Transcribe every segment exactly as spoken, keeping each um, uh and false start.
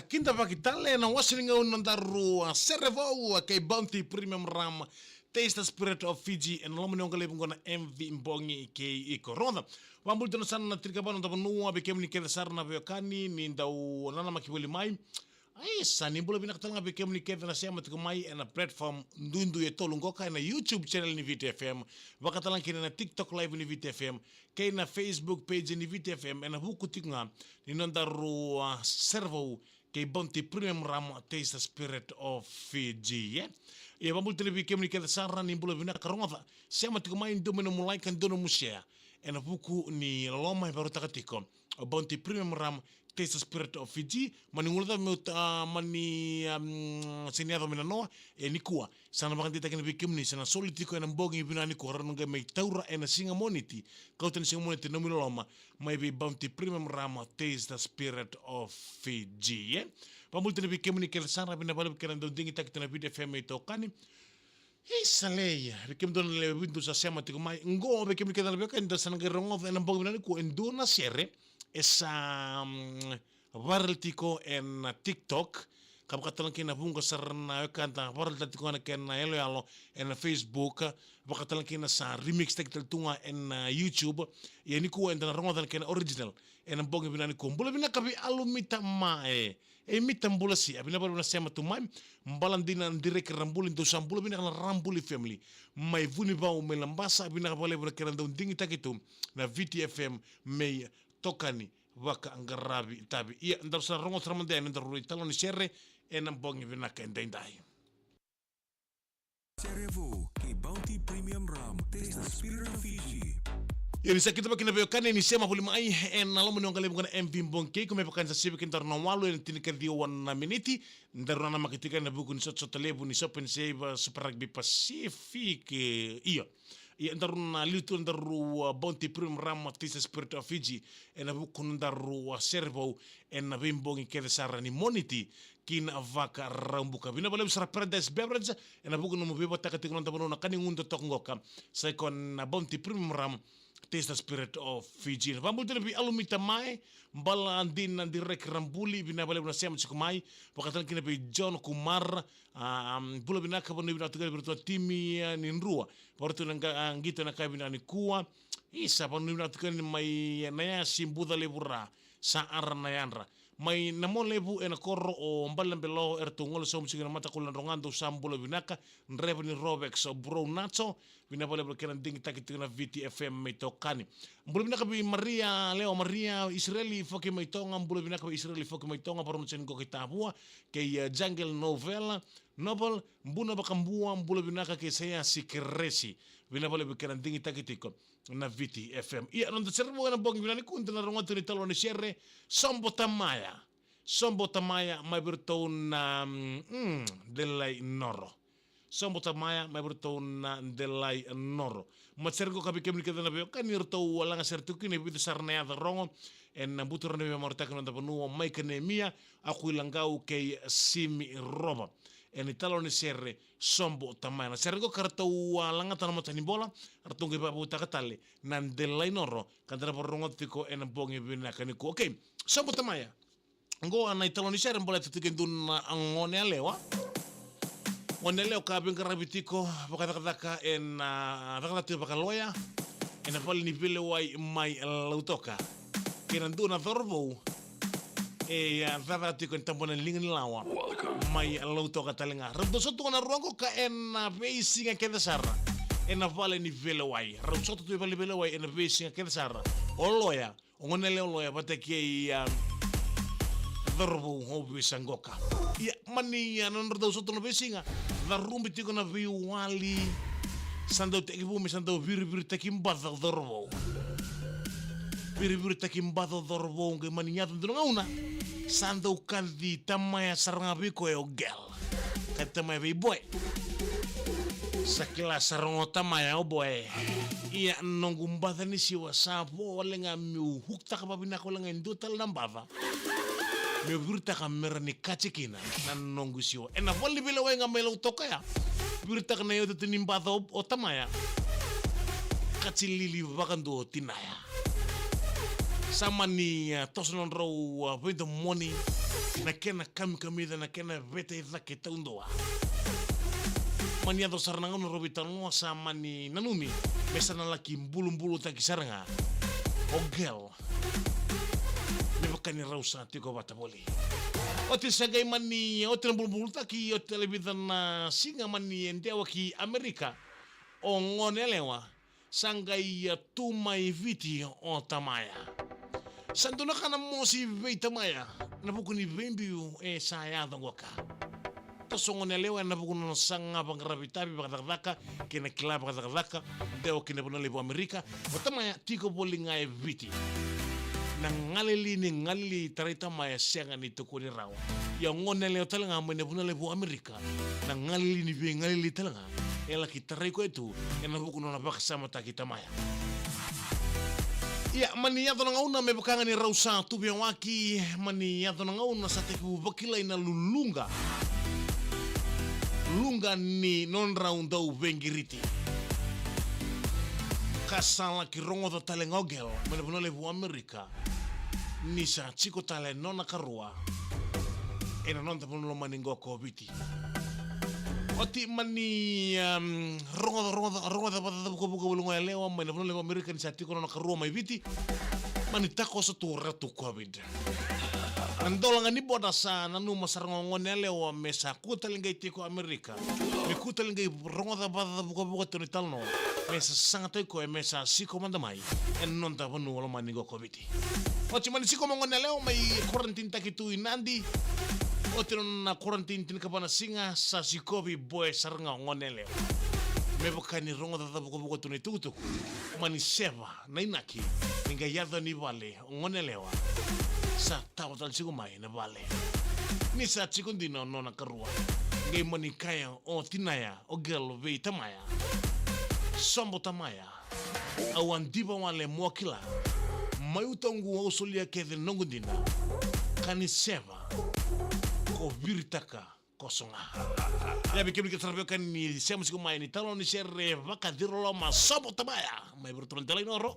Kidavaki tale ena wase ni gauna na daru, a, sere vou, a, kei Bounty Premium Rum, Taste the Spirit of Fiji, ena loma ni oqo levu qo na M V Bogi kei iko. Rogoca, vabuli tu na sana na tinikava na noda vanua, vei kemuni kece sara na veiwekani ni dau nanamaki voli mai. Aisa, ni bula vinaka tale ga vei kemuni kece na sema tiko mai ena platform duidui e tolu qoka, ena YouTube channel ni Viti F M, vakatale ga kina na TikTok live ni Viti F M, kei na Facebook page ni Viti F M, ena vuku tiko ga ni nodaru, a, sere vou kei Bounty Premium Rum, Taste the Spirit of Fiji, e? Ia, vabuli tale vei kemuni kece sara, ni bula vinaka. Rogoca, sema tiko mai, dua mai nomu like, dua nomu share, ena vuku ni loloma e vakarautaka tiko o Bounty Premium Rum, Taste the Spirit of Fiji. Mani guilecavi meu ta-, a, mani, um, sega ni yaco mai na noa, e, nikua sa na vakadeitaki vei kemuni, sa na soli tiko ena bogi vinaka nikua, rawa ni qai mai taura ena siga Moniti, kauta na siga Moniti na nomu iloloma mai vei Bounty Premium Rum, Taste the Spirit of Fiji, e? Vabuli tale vei kemuni kece sara, vinaka vakalevu kei na dau digitaki tu na Viti F M mai Tokani. Isa lei, vei kemudou na lewe vitu sa sema tiko mai. Qo vei kemuni kece na veiwekani da sa na qai rogoca ena bogi vinaka nikua e dua na sere e sa, mm, viral tiko ena TikTok, ka vakatale ga kina vuqa sara na wekada viral tale tiko ga na kena yaloyalo ena Facebook, vakatale ga kina sa remix taki tale tu ga ena YouTube. Ia nikua eda na rogoca na kena original ena bogi vinaka nikua. Bula vinaka vei Alumita Mae. E, Mita, bula sia, vinaka vakalevu na sema tu mai. Bala dina Direki Rabuli, dou sa bula vinaka na Rabuli family mai Vunivau mai Labasa, vinaka vakalevu na kena dau digitaki tu na Viti F M mai Tokani, vakaqaravi tavi. Ia, daru sa rogoca sara mada yani nodaru italanoa ni sere ena bogi vinaka edaidai. Sere vou kei Bounty Premium Rum, Taste the Spirit of Fiji. Ia ni sa kidavaki na veiwekani ni sema voli mai ena loma ni oqo levu qo na M V Bogi kei iko, me vaka ni sa sivi kedaru na walu ena tinikaciwa na miniti. Daru nanamaki tiko ena vuku ni sotasota levu ni Sopen Save Super Rugby Pacific, e, ia. Ia daru na liu tu, daru, a, Bounty Premium Rum, Taste the Spirit of Fiji, ena vuku ni nodaru, a, sere vou ena veibogi kece sara ni Moniti ki na Vakaraubuka. Vinaka vakalevu sara Paradise Beverage ena vuku ni nomu veivataka tiko na noda vanua na ka ni guda toka qoka, sa i koya na Bounty Premium Rum, Taste the Spirit of Fiji. Vabula tale vei Alumita Mae, bala dina Direki Rabuli, vinaka vakalevu na sema tiko mai, vakatale kina vei John Kumar, a, bula vinaka, vakanuinui vinaka tiko yani vei iratou na timi, a, ni Drua, vei iratou na qa-, a, qito ena yakavi vinaka nikua. Isa, vakanuinui vinaka tiko yani mai Nayasi, Bucalevu Ra, sa ara na yadra. Mai Namolevu ena koro o Balebelo, eratou gole sobu tiko ena matakau Ladroga, dou sa bula vinaka, draiva ni Rovex o Bro Nacho, vinaka vakalevu na kena digitaki tiko na Viti F M mai Tokani. Bula vinaka vei Maria, Leo Maria, Isireli Foki mai Toga, bula vinaka vei Isireli Foki mai Toga, vakarau na seni qo kei Tavua, kei, e, Jungle Novel, Novel, Buna Vakabua, bula vinaka kei Saiasi Keresi, vinaka vakalevu na kena digitaki tiko na Viti F M. Ia, noda sere vou ena bogi vinaka nikua, da na rogoca tiko na italanoa ni sere, Sobo Tamaya. Sobo Tamaya, mai vei iratou na, mm, Delai Noro. Sobo Tamaya, mai vei iratou na Delai Noro. Matasere qo ka vei kemuni kece na veiwekani, eratou a laga sere tiko kina e vica sara na yaca rogo ena buturara ni veimarautaki ena noda vanua, mai Kanemia, Akuilaqau kei Simirova. Ena italanoa ni sere, Sobo Tamaya. Na sere qo ka ratou a lagata na matanibola, ratou qai vakavoutaka tale na Delai Noro, ka da na vakarorogo tiko ena bogi vinaka nikua. Okei, Sobo Tamaya. Qo na italanoa ni sere baleta tiko e dua na gone yalewa. Gone yalewa ka veiqaravi tiko vakacakacaka ena, a, cakacaka tiko vakaloya ena vale ni veilewai mai Lautoka. Kei na dua na cauravou e, a, cakacaka tiko ena tabana ni liga ni lawa mai Lautoka tale ga. Rau dau sota tu ga na rua qo ka ena veisiga kece sara ena vale ni veilewai. Rau sota tu e vale ni veilewai ena veisiga kece sara. O loya, o gone yalewa loya vata kei, a, cauravou o Visa qoka. Ia, mani, a, na nodra dau sota na veisiga, carubi tiko na veiwali. Sa dau tekivu me sa dau viriviritaki baca o cauravou. Viriviritaki baca o cauravou, qai mani yaco dua na gauna, sa dau kaci Tamaya sara ga vei koya o girl. Kaci Tamaya vei boy. Sa kila sara ga o Tamaya o boy. Ia, noqu baca ni siwa sa vo wale ga meu hukutaka vavinaka wale ga e dua tale na baca. Meu viritaka me ra ni kaci kina na noqu siwa. Ena vale ni veilewai ga mai Lautoka ya. Viritaka na iotioti ni baca o, o Tamaya. Kaci lili vakadua o tinaya. Sa mani, a, toso na nodrau, a, veidomoni. na kena kamikamica, na kena veta i cake taudua. Mani yaco sara na gauna rau veitalanoa sa mani nanumi me sa na laki bulubulutaki sara ga o Girl. Me vaka ni rau sa tiko vata voli. Oti sa qai mani oti na bulubulutaki, oti tale vica na siga mani e dewa ki Amerika o goneyalewa. Sa qai a tu mai Viti o tamaya. Sa dua na ka na mosi vei tamaya na vuku ni veibiu e sa yaco qoka. Toso goneyalewa ena vuku na nona saga vaqara veitavi vakacakacaka kei na kila vakacakacaka, dewa ki na vanua levu Amerika. O tamaya tiko voli ga e Viti. Na galili ni galili tarai tamaya sega ni tukuni rawa. Ia goneyalewa tale ga mai na vanua levu Amerika, na galili ni veigalili tale ga e laki tarai koya tu ena vuku na nona vakasamataki tamaya. Ia, mani yaco na gauna me vaka ga ni rau sa tu veiyawaki, mani yaco na gauna sa tekivu vakilai na luluqa, luqa ni nodrau dau veiqiriti. Ka sa laki rogoca tale ga o Girl mai na vanua levu Amerika ni sa tiko tale nona karua ena noda vanua lomani qo ko Viti. Oti mani, um, rogoca, rogoca, rogoca vakacaca vukavuka voli goneyalewa mai na vanua levu Amerika ni sa tiko nona karua mai Viti. Mani takoso tu ratu COVID. Na dola ga ni boda sa nanuma sara ga o goneyalewa me sa kua tale qai tiko Amerika, me kua tale qai rogoca vakacaca vukavuka tu ni talanoa, me sa sagataki koya me sa siko mada mai ena noda vanua lomani qo ko Viti. Oti mani siko mai o goneyalewa, mai quarantine taki tu i Nadi. Oti nona quarantine tinikava na siga, sa sikovi boy sara ga o goneyalewa. Me vaka ni rogoca caca vukavuka tu na itukutuku, mani seva na inaki ni qai yaco ni vale o goneyalewa. Sa tawa tale tiko mai na vale ni sa tiko dina o nona karua. Qai mani kaya o tinaya o Girl vei tamaya: Sobo tamaya, au a diva wale mo kila. Mai utoqu au solia kece noqu dina. Ka ni seva, ko viritaka koso ga. Ia, vei kemuni kece sara vei kemuni ni sema tiko mai ni talanoa ni sere vakaciroloma, Sobo tamaya, mai vei iratou na delai noro.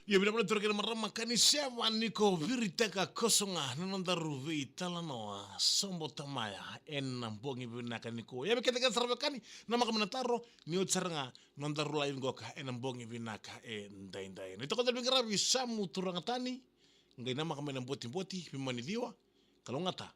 Io, vinaka vakalevu turaga kei na marama, ka ni seyavu ni ko viritaka koso ga na nodaru veitalanoa sobo tamaya ena bogi vinaka nikua. Ia, vei keda kece sara, vei kemuni na namaka mai na taro, ni oti sara ga na nodaru live qoka ena bogi vinaka edaidai. Na itokani veiqaravi Samu Turaga Tani, qai namaka mai na botiboti, veimama ni ciwa, kalougata